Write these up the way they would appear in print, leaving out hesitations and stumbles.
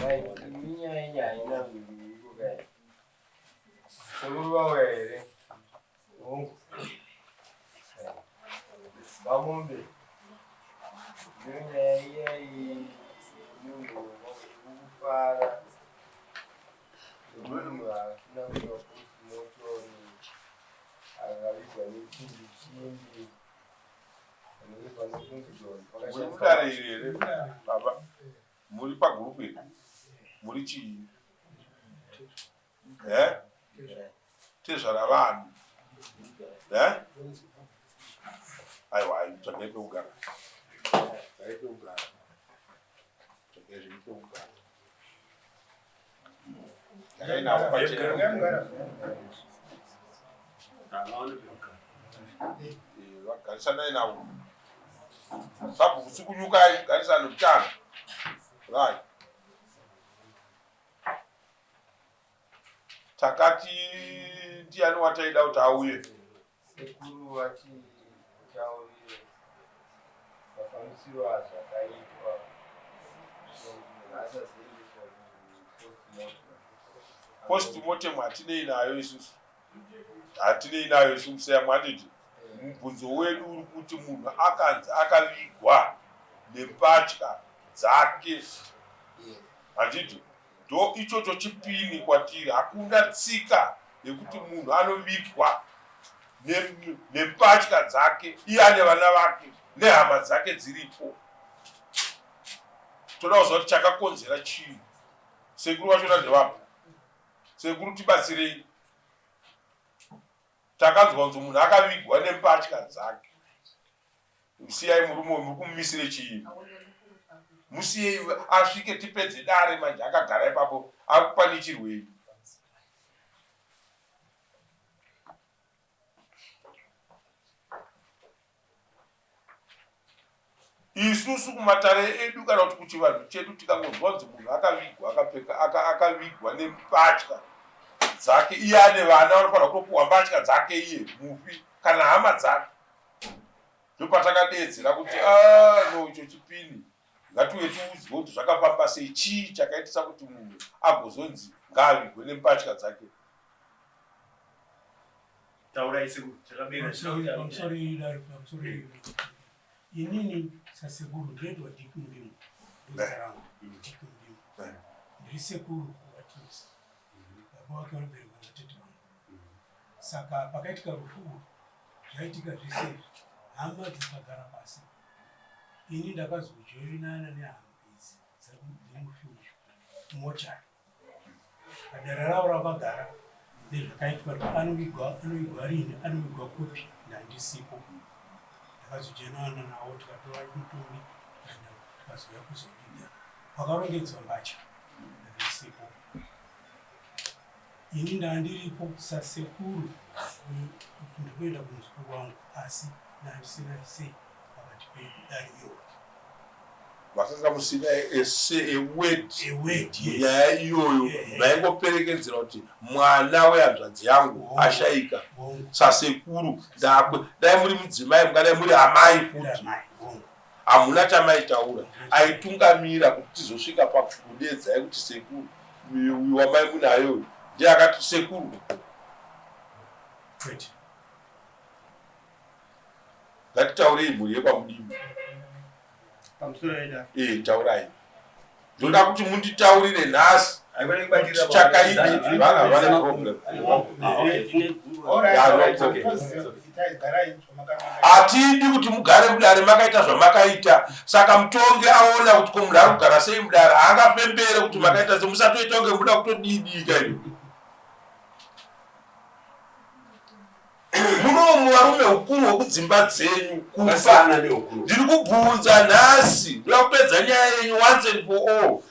Right, iminyaya yenyu haina kuiko kai. Sekuru vauya here? Hongu. Vamombe. Ndiyo nyaya iya yemunhu kufara. Munhu asina kuitwa postmortem akavigwa nechimbi chimbi. Muri mudare iri here baba? Muri pagurupu iri? Muri chii? Eh? Tezvara vanhu. Eh? Aiwa, tsvagai pekugara. Tsvagai pekugara. Tsvagai zvenyu pekugara. Garai navo pachena. Vagarisanai navo. Sabhuku sukunyukai, garisano mchana. Right. Takati ndiani wataida kuti auye? Sekuru vachitaurire mafambisiro azvakaitwa asazoendeswa kupostmortem. Postmortem hatinei nayo isusu, hatinei nayo isu museyamwa handiti. Mubvunzo wedu uri kuti munhu akanzi akavigwa nembatya dzake handiti, ndo ichocho chipini kwatiri. Hakuna tsika yekuti munhu anovigwa nembatya dzake iye ane vana vake nehama dzake dziripo. Toda kuziva kuti chakakonzera chii. Sekuru vachona ndevapi? Sekuru tibatsirei. Takanzwa kunzi munhu akavigwa nembatya dzake. Siyai murume uyu, muri kumumisire chii? Musiyei asvike tipedze dare manje akagara ipapo akupanichirwei? Isusu kumatare edu kana kuti kuchivanhu chedu tikangonzwa kunzi munhu akavigwa akapfeka akavigwa nembatya dzake iye ane vana vanofanira kutopuwa mbatya dzake iye mufi kana hama dzake ndopatakadeedzera kuti ah, no icho chipini ngatiuye tiudzwe kuti zvakafamba sei chii chakaitisa kuti munhu agozonzi ngaavigwe nembatya dzake. Taurai sekuru chakabira. Pamusoro idare pamusoro inini sasekuru ndinoitwa Dick Mudimu ndozita rangu Dick Mudimu ndiri sekuru waTinesi baba wake vanoberekwa natete vangu saka pakaitika rufu urwu zvaitika zvese izvi hama dzakagara pasi ini ndakazojoinana nehama idzi dzemufi uyu mochari Padare ravo ravakagara nezvakaitwa kuti anovigwa anovigwa rini anovigwa kupi ndandisipo ndakazojenana nawo tikatora mutumbi tikaenda tikazouya kuzoviga pakarongedzwa mbatya ndandisipo ini ndandiripo sasekuru ndikuenda kumuzukuru wangu asi ndandisina sei pakati pedare iroro Makanga musina a say a word munyaya iyoyo, vaingoperekedzera kuti mwana wehanzvadzi yangu ashaika sasekuru ndakwe. Dai muri mudzimai mungadai muri amai futi, hamuna chamaitaura. Aitungamira kuti tizosvika pakudedzai kuti sekuru uyu wamai munaye uyu ndiye akati sekuru. Ngatitaurei mhuri yekwaMudimbu. Pamusoro ida. Eh, taurai. Ndoda kuti munditaurire nhasi kuti chakaita vana vane problem. Hatidi kuti mugare mudare makaita zvamakaita. Saka mutongi aona kuti ko munhu ari kugara sei mudare haangafembere kuti makaita sei musatoita kunge muda kutodidika imi. Munomu varume hukuru hwekudzimba dzenyu kufa. Ndiri kubvunza nhasi ndoda kupedza nyaya yenyu once and for all.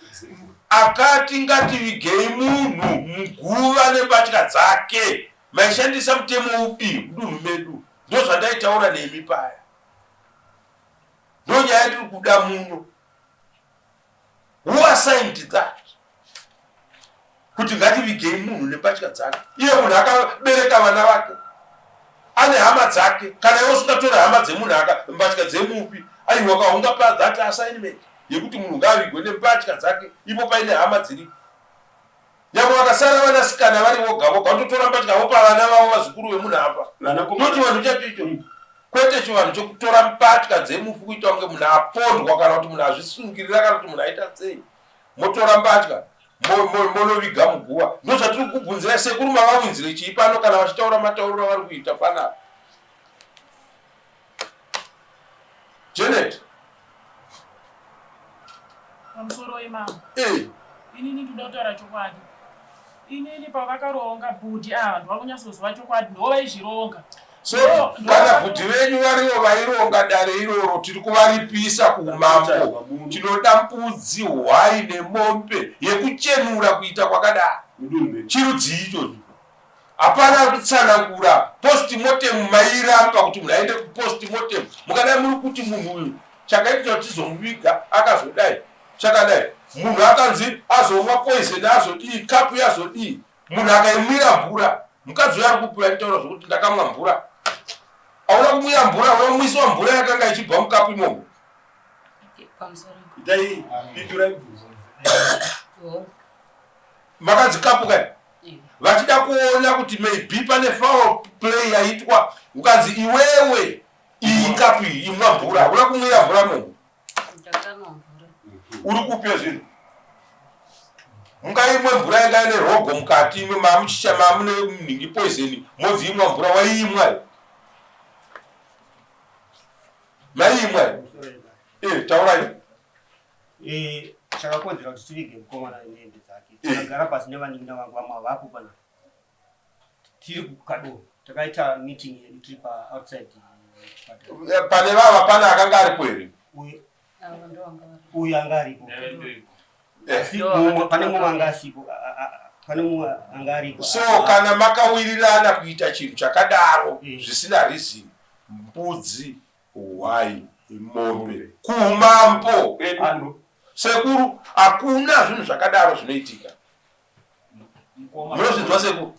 Akati ngativigei munhu muguva nembatya dzake. Maishandisa mutemo upi mudunhu medu? Ndozvandaitaura nemi paya. Ndonyaya yatiri kuda muno. Who assigned that? Kuti ngativigei munhu nembatya dzake. Iye munhu akabereka vana vake. Ane hama dzake. Kana iwe usingatora hama dzemunhu aka mbatya dzemufi, aiwa ka ungapa that assignment. yekuti munhu ngaavigwe nembatya dzake ipo paine hama dziripo. Nyangwe vakasara vanasikana vari voga voga vanototora mbatya vopa vana vavo vazukuru vemunhu apa. Ndochivanhu chacho icho. Kwete chivanhu chekutora mbatya dzemufi kuita kunge munhu apondwa kana kuti munhu azvisungirira kana kuti munhu aita sei. Motora mbatya monoviga muguva. Ndozvatiri kukubvunzirai sekuru mavawinzire chii pano kana vachitaura matauriro avari kuita panapa. Janet. Pamusoro imambo. Eh. Inini ndoda kutaura chokwadi. Inini pavakaronga bhudhi ava vanhu vakunyatsoziva chokwadi ndo vaizvironga. So kana bhudhi venyu varivo vaironga dare iroro tiri kuvaripisa kumambo. Tinoda mbudzi, hwai nemombe yekuchenura kuita kwakadaro. Chirudzii ichocho? Hapana ari kutsanangura post mortem mairamba kuti munhu aende kupost mortem mukadai muri kuti munhu uyu chakaitwa tizomuviga akazodai chakadai munhu akanzi azomwa poison azodii kapu yazodii munhu akaimwira mvura mukadzi uyo ari kupura nditaura zvekuti ndakamwa mvura auna kumwira mvura unomwiswa mvura yakanga ichibva mukapu imomo makanzi kapu kai vachida kuona kuti maybe pane foul play yaitwa ukanzi iwewe iyi kapu iyi imwa mvura hauna kumwira mvura munhu uri kupi zvinhu mungaimwe mvura yanga ine rogo mukati imwe mamuchicha mamune nhingi poison modzi imwa mvura waiimwa maiimwa eh taurai Eh, chakakonzera kuti tivige mukomana nehembe dzake eh. takagara pasi nevanin'ina vangu vamwe havapo pana tiri kukadoro takaita meeting yedu tiri paoutside eh, pane vava pane akanga aripo here uyu anga aripo pane mumwe anga asipo pane mumwe anga aripo so kana makawirirana kuita chinhu chakadaro zvisina reason mbudzi Hwai, mombe, kumambo edu sekuru hakuna zvinhu zvakadaro zvinoitika. Munozvinzwa sekuru?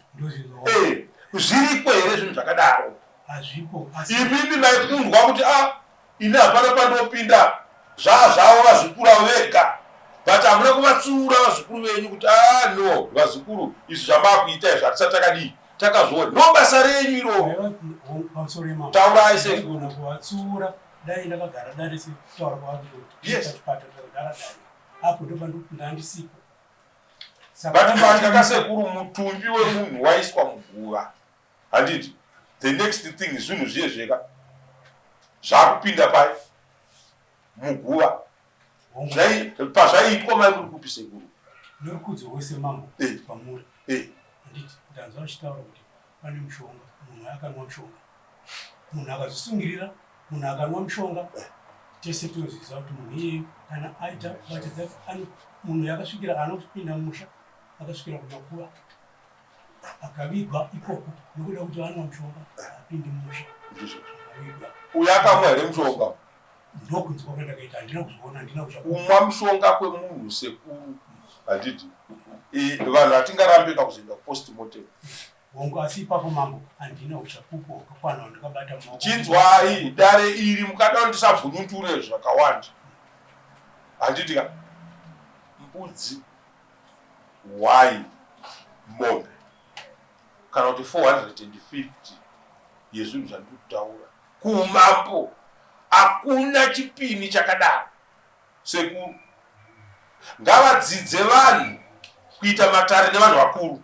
Eh, zviriko here zvinhu zvakadaro? Hazvipo. Imimi maikundwa kuti a ah, ini hapana pandopinda zvaa zvavo vazukuru avo vega but hamuna kuvatsiura vazukuru venyu kuti a ah, no vazukuru izvi zvamakuita izvi hatisati takadii Takazviona. Ndo basa renyu iroro. Taurai sei. Ndagona kuvatsiura dai ndakagara dare sekutaura kwavari kuti. Yes. Pachipatara takagara dare. Apo ndopandandisipo. But mbatya kasekuru mutumbi wemunhu waiswa muguva. Handiti? The next thing zvinhu zviye zveka zvakupinda pai muguva. Pazvaiitwa mai muri kupi sekuru? Norukudzo rwese mambo eh. pamuri. Eh. Handiti ndanzwa vachitaura kuti pane mushonga munhu akanwa mushonga. Munhu akazvisungirira, munhu akanwa mushonga eh. tese tinoziva kuti munhu iyeye kana aita mbatya dzake munhu yakasvikira anopinda mumusha akasvikira kumakuva akavigwa ikoko nekuda kuti anwa mushonga apindi mumusha akavigwa. Uyo akamwa here mushonga? Ndokunzwa kwandakaita handina kuzviona handina kuzva. Kumwa mushonga kwemunhu sekuru handiti vanhu hatingarambe kakuzoenda kupost mortem. Hongu asi ipapo mambo handina uchapupu hwakakwana hwandakabata mumaoko. Chinzwai dare iri mukada kuti ndisavhununture zvakawanda handiti ka mbudzi hwai mombe kana kuti 450 yezvinhu zvandiri kutaura Kuumambo hakuna chipini chakadaro sekuru. Ngavadzidze vanhu kuita matare nevanhu vakuru.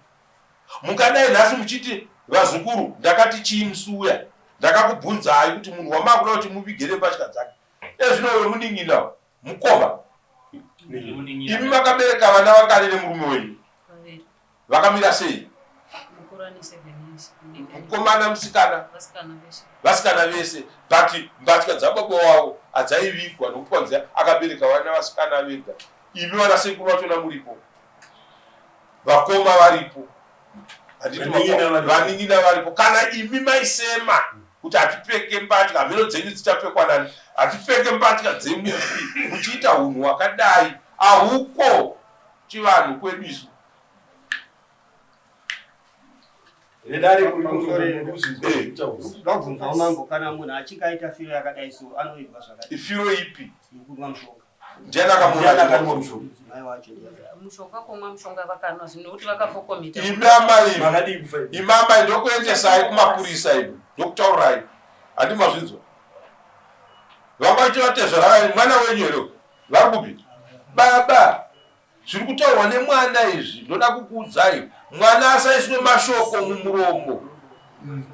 Mungadai nhasi muchiti vazukuru ndakati chii musi uya ndakakubvunzai kuti munhu wamakuda kuti muvige nembatya dzake. Ezvino uyo munin'ina mukoma. Imi makabereka vana vangani nemurume wenyu? Vakamira sei? Mukomana musikana vasikana vese but mbatya dzababa wavo hadzaivigwa nokuti kwanzi akabereka vana vasikana vega. Imi vana sekuru vachona muripo, vakoma varipo, handiti vanin'ina varipo. Kana imi maisema kuti hatipfeke mbatya, hameno dzenyu dzichapfekwa nani, hatipfeke mbatya dzemufi muchiita hunhu hwakadai, ahuko chivanhu kwedu isu. Ndobvunzawo mambo kana munhu achinge aita firo yakadai so anoigwa zvakadii? Firo ipi? Yekunwa mushonga. Ndiani akamuona mushonga? Mushonga kumwa mushonga vakanwa zvino kuti vakapokomita. Imi amai imi amai ndokuendesai kumapurisa imi ndokutaurirai handi mazvinzwa vanga vachivatezvarai mwana wenyu here vari kupi baba zviri kutaurwa nemwana izvi ndoda kukuudzai mwana asaiswe mashoko mumuromo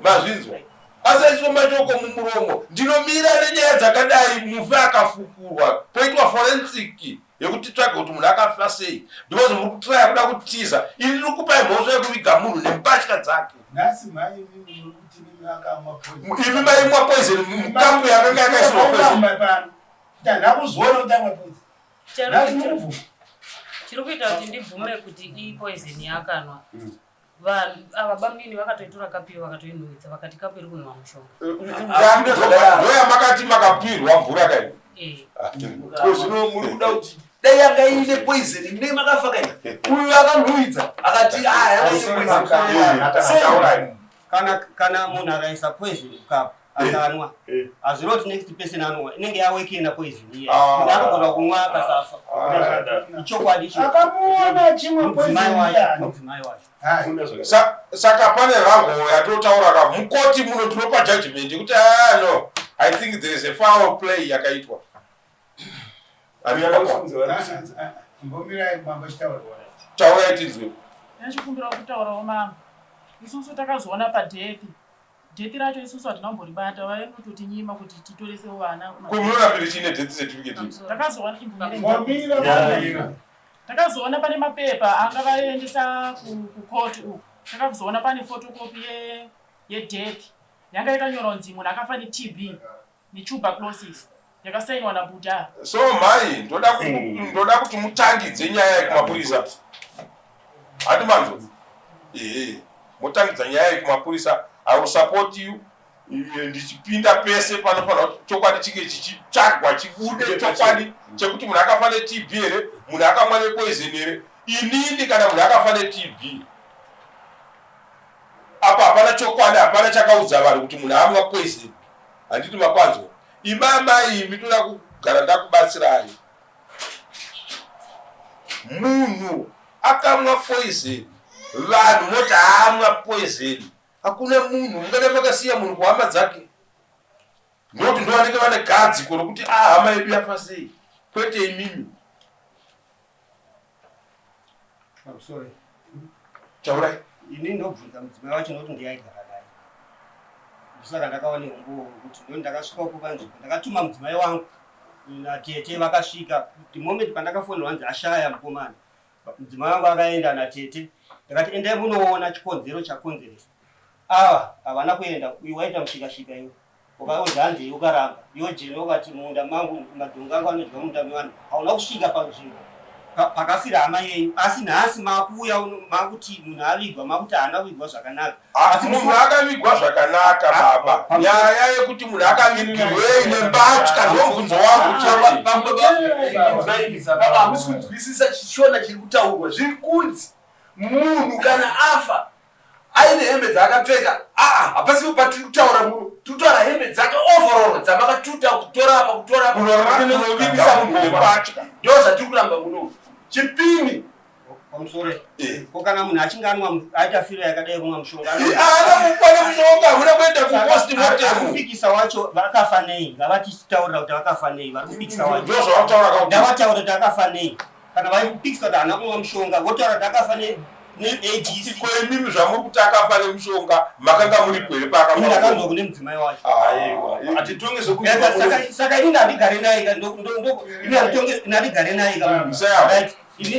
mazvinzwa asaiswe mashoko mumuromo ndinomira nenyaya dzakadai mufi akafukurwa poitwa forensic yekuti tsvage kuti munhu akafa sei because muri kutraya kuda kutiza ini ndiri kupai mhosva yekuviga munhu nembatya dzake imi maimwa poison mukambu yakanga yakaisirwa poison Chiri kuita kuti ndibvume kuti ipoison yaakanwa vanhu ava bamnini vakatoitora kapu iyo vakatoinhuwidza vakati kapu iri kunhuwa mushonga. Ndoyamakati makapirwa mvura kai. Ko zvino muri kuda kuti dai yanga iine poison mune makafa kai uyu akanhuwidza akati ah yanga iine poison. Kana kana munhu akaisa poison mukapu akanwa hazviroti kuti next person anonwa inenge yawekena poison iye Ah. munhu anogona kunwa akasafa Ah. ichokwadi icho Akamuona achimwa mudzimai poison wacho iyani. mudzimai wacho Saka pane rango yatotaura ka mukoti muno tinopa judgment yekuti ah no I think there is a foul play yakaitwa. Mbomirai mambo chitaura. Taurai tinzwe. Ndachikumbirawo kutaurawo mama. Isusu takazoona padethi. Dethi racho isusu hatina kumboribata vainototinyima kuti titoresewo vana. Ko munorambire chiine death certificate? Takazoona imbomire. Mbomira mbomira. Takazoona pane mapepa anga vaendesa kukoti uku. Takazoona pane photocopy yedeath yanga yakanyorwa kunzi munhu akafa neTB netuberculosis yakasainwa naBuddha. So mhai ndoda kuti mutangidze nyaya yekumapurisa. Handi manzwa? Ehe. Motangidza nyaya yekumapurisa. I will support you. Ndichipinda pese panofanira kuti chokwadi chinge chichitsvagwa chibude chokwadi chekuti munhu akafa neTB here, munhu akamwa nepoison here. Inini kana munhu akafa neTB apa hapana chokwadi, hapana chakaudza vanhu kuti munhu amwa poison. Handiti makwanzwa? Imamai imi toda kugara ndakubatsirai. Munhu akamwa poison, vanhu voti haamwa poison. Hakuna munhu mungada makasiya munhu kuhama dzake ndokuti ndo vanenge vane gadziko rokuti a hama yedu yafa sei, kwete imimi. Sorry. Taurai. Ini ndobvunza mudzimai wacho nokuti ndiye aigara naye. Ndosaka ndakawa neumbowo hwekuti ndo ndakasvikapo panzvimbo ndakatuma mudzimai wangu natete vakasvika the moment pandakafonera hanzi ashaya mukomana. Mudzimai wangu akaenda natete ndakati endai munoona chikonzero chakonzeresa. Ava havana kuenda uyu waita mushikashika iwe. Ukaunza handei ukaramba. Iwe jeni ukati munda mangu madhongi angu anodya munda mevanhu. Hauna kusvika panzvimbo pakafira hama yenyu asi nhasi makuuya makuti munhu avigwa makuti haana kuvigwa zvakanaka. Asi munhu akavigwa zvakanaka baba. Nyaya yekuti munhu akavigirwei nembatya ndomubvunzo wangu chete. Baba hamusi kunzwisisa chishona chiri kutaurwa. Zviri kunzi munhu kana afa aine hembe dzaakapfeka aa hapasipo patiri kutaura muno tiri kutaura hembe dzake overall dzamakatuta kutora apa kutora apa Kunovigisa munhu nembatya. Ndo zvatiri kuramba muno chipini. Pamusoro ko kana munhu achinge anwa aita firo yakadai kumwa mushonga Haana kukwana mushonga, hamuna kuenda kupostmortem. Kupikisa wacho vakafa nei ngavatitaurira kuti vakafa nei vari kupikisa wacho. Ndozvavakutaura kakuti. Ngavataure kuti akafa nei kana vari kupikisa kuti haana kumwa mushonga votaura kuti akafa neADC. Ko imimi zvamuri kuti akafa nemushonga makanga muripo here Ini paakamwa? ndakanzwa kune mudzimai wacho. Aiwa. Hatitonge Saka ini handigare naye ka ini ini handigare naye ka munhu. Musayambo. Right. Ini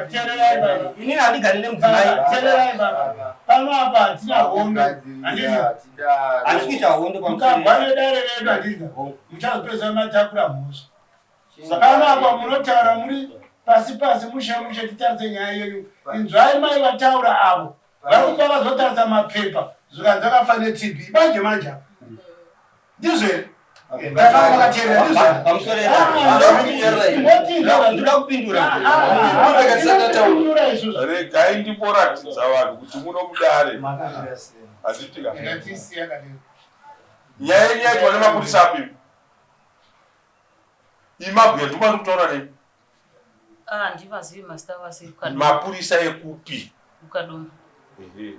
Teererai baba. ini handigare nemudzimai. Teererai baba. Pano apa hatina hondo. Handiti? Handisi kuita hondo Mukabva pamusoro. nedare redu handiti? Muchazopedzisa matakura mhosva. Pano apa munotaura muri pasi pasi mushe mushe titarise nyaya yenyu. Inzwai mai vataura avo. Vari kuti vakazotarisa mapepa zvikanzi akafa neTB. Manje manje apa. Ndizvo here? Ndakava makateerera ndizvo here? Pamusoro Ndoda kupindura. Kupindura isusu. Regai ndimboratidza vanhu kuti muno mudare. Handiti ka? Ngatisiya kadero. Nyaya yenyu yaitwa nemapurisa api? Imabhuya nduma ndikutaura nemi. Ah, ndivazivi mazita vasi Mapurisa ekupi? Ukadoma. Ehe.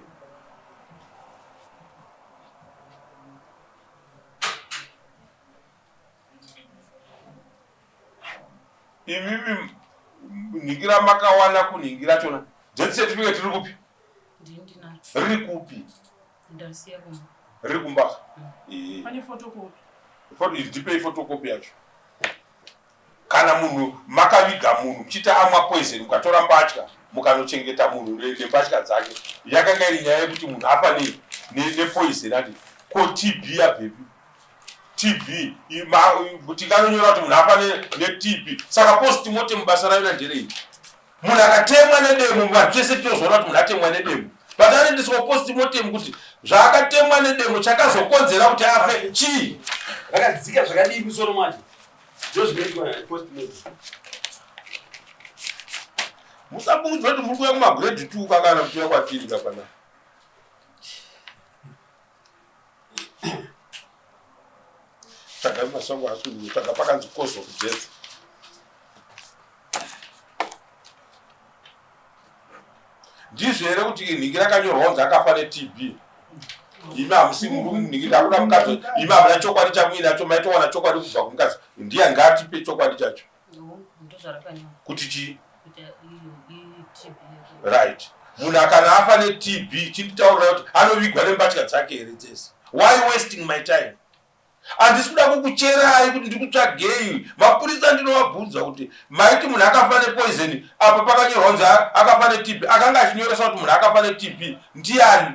Imimi nhingira makawana kunhingira chona. Death certificate riri kupi? Ndini Riri kupi? Ndarisiya kumba. Riri kumba. Ehe. Pane photocopy. Ndipei photocopy yacho. Kana munhu makaviga munhu muchiita amwa poison mukatora mbatya mukanochengeta munhu nembatya dzake yakanga iri nyaya yekuti munhu afa nei nepoison ati ko TB yabvepi TB tinganonyora kuti munhu afa neTB saka postmortem basa rayo nderei munhu akatemwa nedemo vanhu tese tinozoona kuti munhu atemwa nedemo but anoendeswa postmortem kuti zvaakatemwa nedemo chakazokonzera kuti afe chii rakadzika zvakadii musoro macho ndozvinoitwa postmortem musabudzwa kuti muri kuuya kumagrade 2 kakana kuuya kwatiri kapana tsvaga masango asi tsvaga pakanzi cause of death ndizvo here kuti nhingi rakanyorwa kunzi akafa netb imi hamusi nhingi ndakuda mukadzi imi hamuna chokwadi chamuinacho maitowana chokwadi kubva kumukadzi ndiye ngaatipe chokwadi chacho kuti chii right munhu akana afa netb chinditaurira kuti anovigwa nembatya dzake here dzese why wasting my time handisi kuda kukucherai kuti ndikutsvagei mapurisa ndinovabvunza kuti maiti munhu akafa nepoison apa pakanyorwa kunzi akafa netb akanga achinyoresa kuti munhu akafa netb ndiani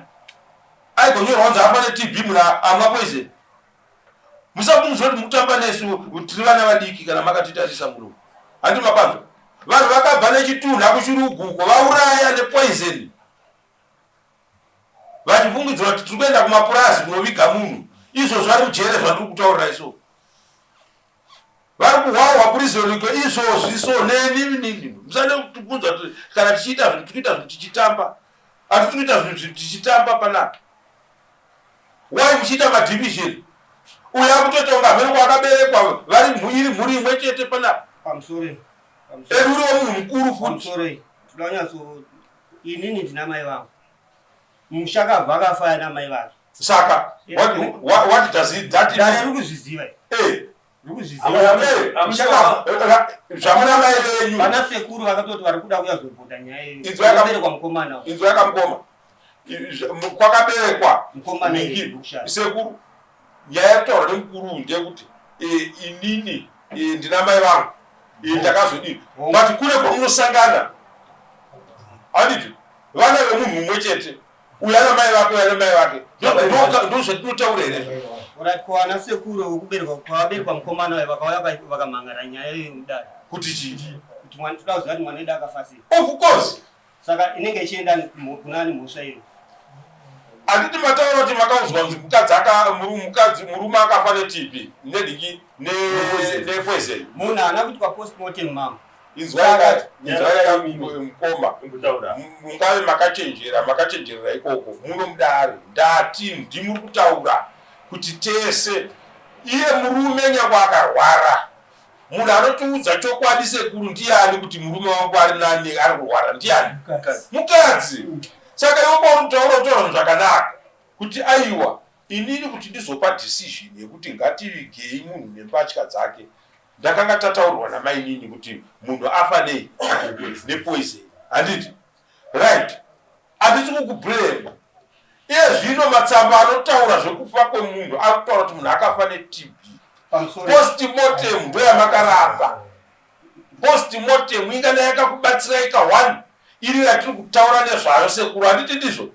aigonyorwa kunzi afa netb munhu amwa poison musabvunzwa kuti mukutamba nesu tiri vana vadiki kana makatitarisa muno handi mapanzwa vanhu vakabva nechitunha kuchiruguko vauraya nepoison vachifungidzira kuti tiri kuenda kumapurazi kunoviga munhu izvozvo vari mujere zvandiri kutaurira iso vari kuhwahwa prison iko izvozvi so neni nini musade kutibvunza kuti kana tichiita zvinhu tiri kuita zvinhu tichitamba hatisi kuita zvinhu tichitamba panapa why muchiita madivision uyo akutoita kunge hameno kwaakaberekwa vari iri mhuri imwe chete panapa pamusoro edu uriwo munhu mukuru futi pamusoro toda kunyatso inini ndina mai vangu mushakabva akafaya namai vake saka what does it that dare riri kuzviziva eh zvamuna mai venyu vana sekuru vakatoti vari kuda kuyazobhoda nyaya iyoberekwa mukomana inzwa yakamukoma kwakaberekwa sekuru nyaya yekutaura nemukuru uyu ndeyekuti inini ndina mai vangu ndakazodii but kune kwamunosangana handiti vana vemunhu mumwe chete uyu ana mai vake uyu ana mai vake ndozvatinotaura here ko ana sekuru vekuberekwa kwavaberekwa mukomana uyu vakauya vakamhangara nyaya iyoyo mudare kuti chii kuti mwana toda kuziva kuti mwana wedu akafa sei of course saka inenge ichienda kunani mhosva iyo handiti mataura kuti makaudzwa kunzi mukadzi mukadzi murume akafa netb nediki nepoison munhu haana kuitwa postmortem mama inzwai mukoma mungave makachenjera makachenjerera ikoko muno mudare ndati ndimuri kutaura kuti tese iye murume nyangwe akarwara munhu anotiudza chokwadi sekuru ndiani kuti murume wangu ari nani ari kurwara ndiani mukadzi saka iwe pauri kutaura kutaura zvinhu zvakanaka kuti aiwa inini kuti ndizopa decision yekuti ngativigei munhu nembatya dzake ndakanga tataurirwa namainini kuti munhu afa nei nepoison handiti right handisi kukublame iye zvino matsamba anotaura zvekufa kwemunhu ari kutaura kuti munhu akafa netb postmortem ndoyamakaramba postmortem ingada yakakubatsirai ka one iri yatiri kutaura nezvayo sekuru handiti ndizvo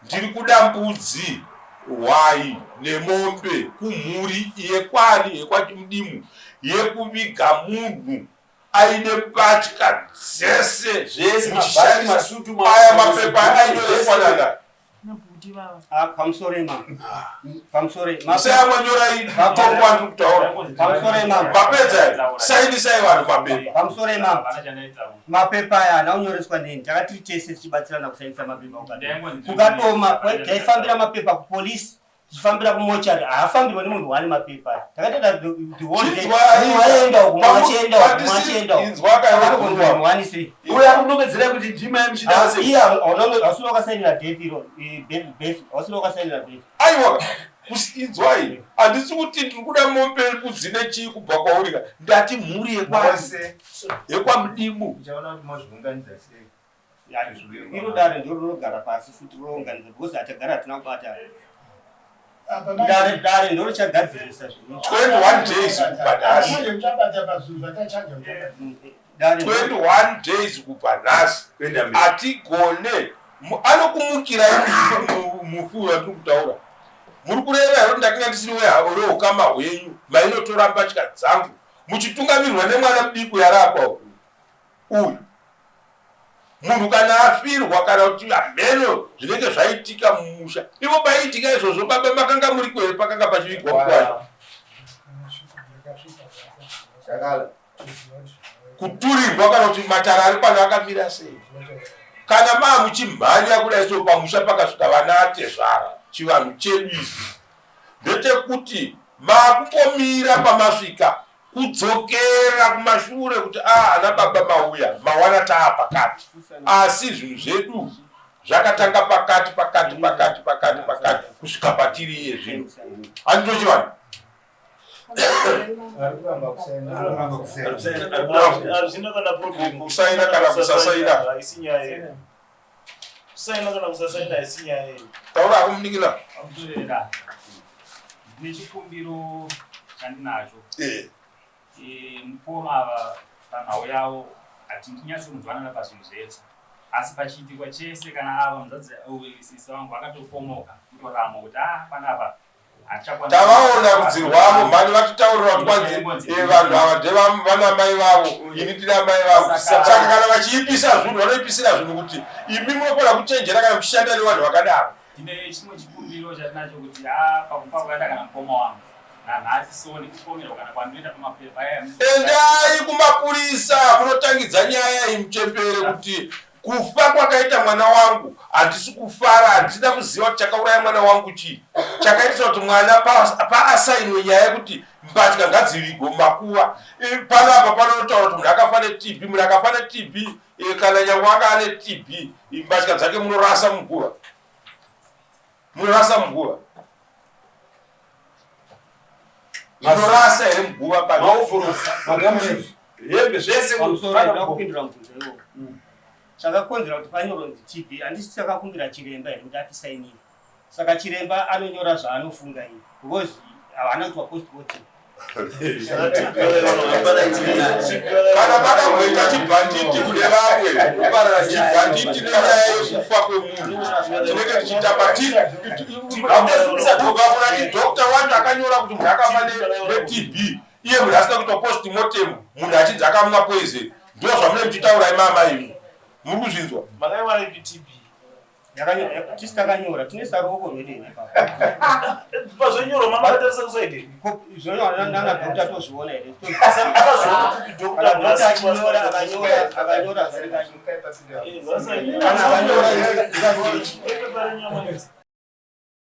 ndiri kuda mbudzi hwai nemombe kumhuri yekwani yekwamudimu yekuviga munhu aine mbatya dzese zvese muchishandisa aya mapepa ainyoreswa nana pamusoro imama pamusoro musayamwanyorai mutongo wandiri kutaura pamusoro imama mapedza here sainisai vanhu mapepa pamusoro imama mapepa aya haana kunyoreswa neni takatiri tese tichibatsirana kusainisa mapepa kukadoma taifambira mapepa kupolisi Tichifambira kumochari haafambirwa nemunhu wani mapepa. Takatoita the whole day. Chinzwai. Mumwe aenda uku, mumwe Pamu- achienda uku, mumwe pandisi- achienda uku. inzwa ka iwe Akagonzwa munhu wani sei? Uyo akunongedzera kuti ndima yamuchida Ah, iye hausina wakasainira death iro, birth, hausina wakasainira birth. Aiwa, inzwai, handisi kuti ndiri kuda mombe mbudzi nechii kubva kwauri ka. Ndati mhuri Mose. yekwamudimu. Uchaona kuti mozviunganidza sei. Iro dare ndiro rinogara pasi futi rounganidza because hatagara hatina kubata. Apa manje- Dare dare ndiro richagadzirisa zvinhu. 21 days kubva nhasi. Manje muchabata pazvinhu zvatachaja muchabata. Dare ndiro- 21 days kubva nhasi Kuenda mberi. hatigone anokumukirai mufi uyu wandiri kutaura. Muri kureva here kuti ndakanga ndisiri weukama hwenyu mainotora mbatya dzangu muchitungamirwa nemwana mudiki uyu ari apa uyu? Munhu kana afirwa kana kuti hameno zvinenge zvaitika mumusha, ivo paiitika izvozvo baba makanga muri kwere pakanga pachivigwa mukwai? Chakala. Kuturirwa kana kuti matara ari pano akamira sei? Kana maa muchimhanya kudai so pamusha pakasvika vana atezvara, chivanhu chedu isi ndechekuti maakungomira pamasvika, kudzokera kumashure kuti a ana baba mauya mawana taa pakati, asi zvinhu zvedu zvakatanga pakati pakati pakati pakati pakati kusvika patiri iye zvino. Handito chivanhu? Ari kuramba kusaina. Hazvina kana problem. Kusaina kana kusasaina. Haisi nyaya yedu. Kusaina kana kusasaina haisi nyaya yedu. Taura hako munin'ina. Pamusoro nechikumbiro chandinacho. Mukoma ava panhau yavo hatinyatsonzwanana pazvinhu zvese, asi pachiitikwa chese kana ava muzadzi sisi vangu vakatopomoka kutoramo kuti a panapa hatichakwanisi. Tavaona rudzi rwavo mhani vachitaurira kuti kwanzi vanhu ava ndevana mai vavo, ini ndina mai vavo. Saka kana vachiipisa zvinhu vanoipisira zvinhu kuti imi munofanira kuchenjera kana muchishanda nevanhu vakadaro. Ndine chimwe chikumbiro chatinacho kuti a pakufa kwakaita kana mukoma wangu nanhasi so nekupomerwa kana kwandinoita pamapepa aya. Endai kumapurisa munotangidza nyaya iyi muchembere kuti kufa kwakaita mwana wangu handisi kufara, handisida kuziva kuti chakauraya mwana wangu chii, chakaitisa kuti mwana paasainwe nyaya yekuti mbatya ngadzivigwe mumakuva. Panapa panotaura kuti munhu akafa neTB, munhu akafa neTB, kana nyange anga ane TB, mbatya dzake munorasa muguva, munorasa muguva, munorasa here muguva? Maovhorosi, magumbezi, hembe zvese. Pamusoro ndoda kupindura mubvunzo iwowo. Chakakonzera kuti panyorwa TB, handisi takakumbira chiremba here kuti atisainire? Saka chiremba anonyora zvaanofunga iye because havana kuitwa postmortem. Kana makamboita chibhanditi kune vamwe, chibhanditi nenyaya yekufa kwemunhu tinenge tichiita patikaona chidhokta wacho akanyora kuti munhu akafa neTB, iye munhu asina kuitwa postmortem, munhu achinzi akamwa poison. Ndo zvamunenge muchitaura imama imi, muri kuzvinzwa? Makaiwanepi TB? Tisi takanyora, tinoisa ruoko rwedu here ipapo? Pazvenyorwa mama makatarisa kusaidi? Zvonyorwa nana dhokta tozviona here? Akazviona kupi doctor? Kana dhokta achinyora, akanyora akanyora zvanenge, kana akanyora.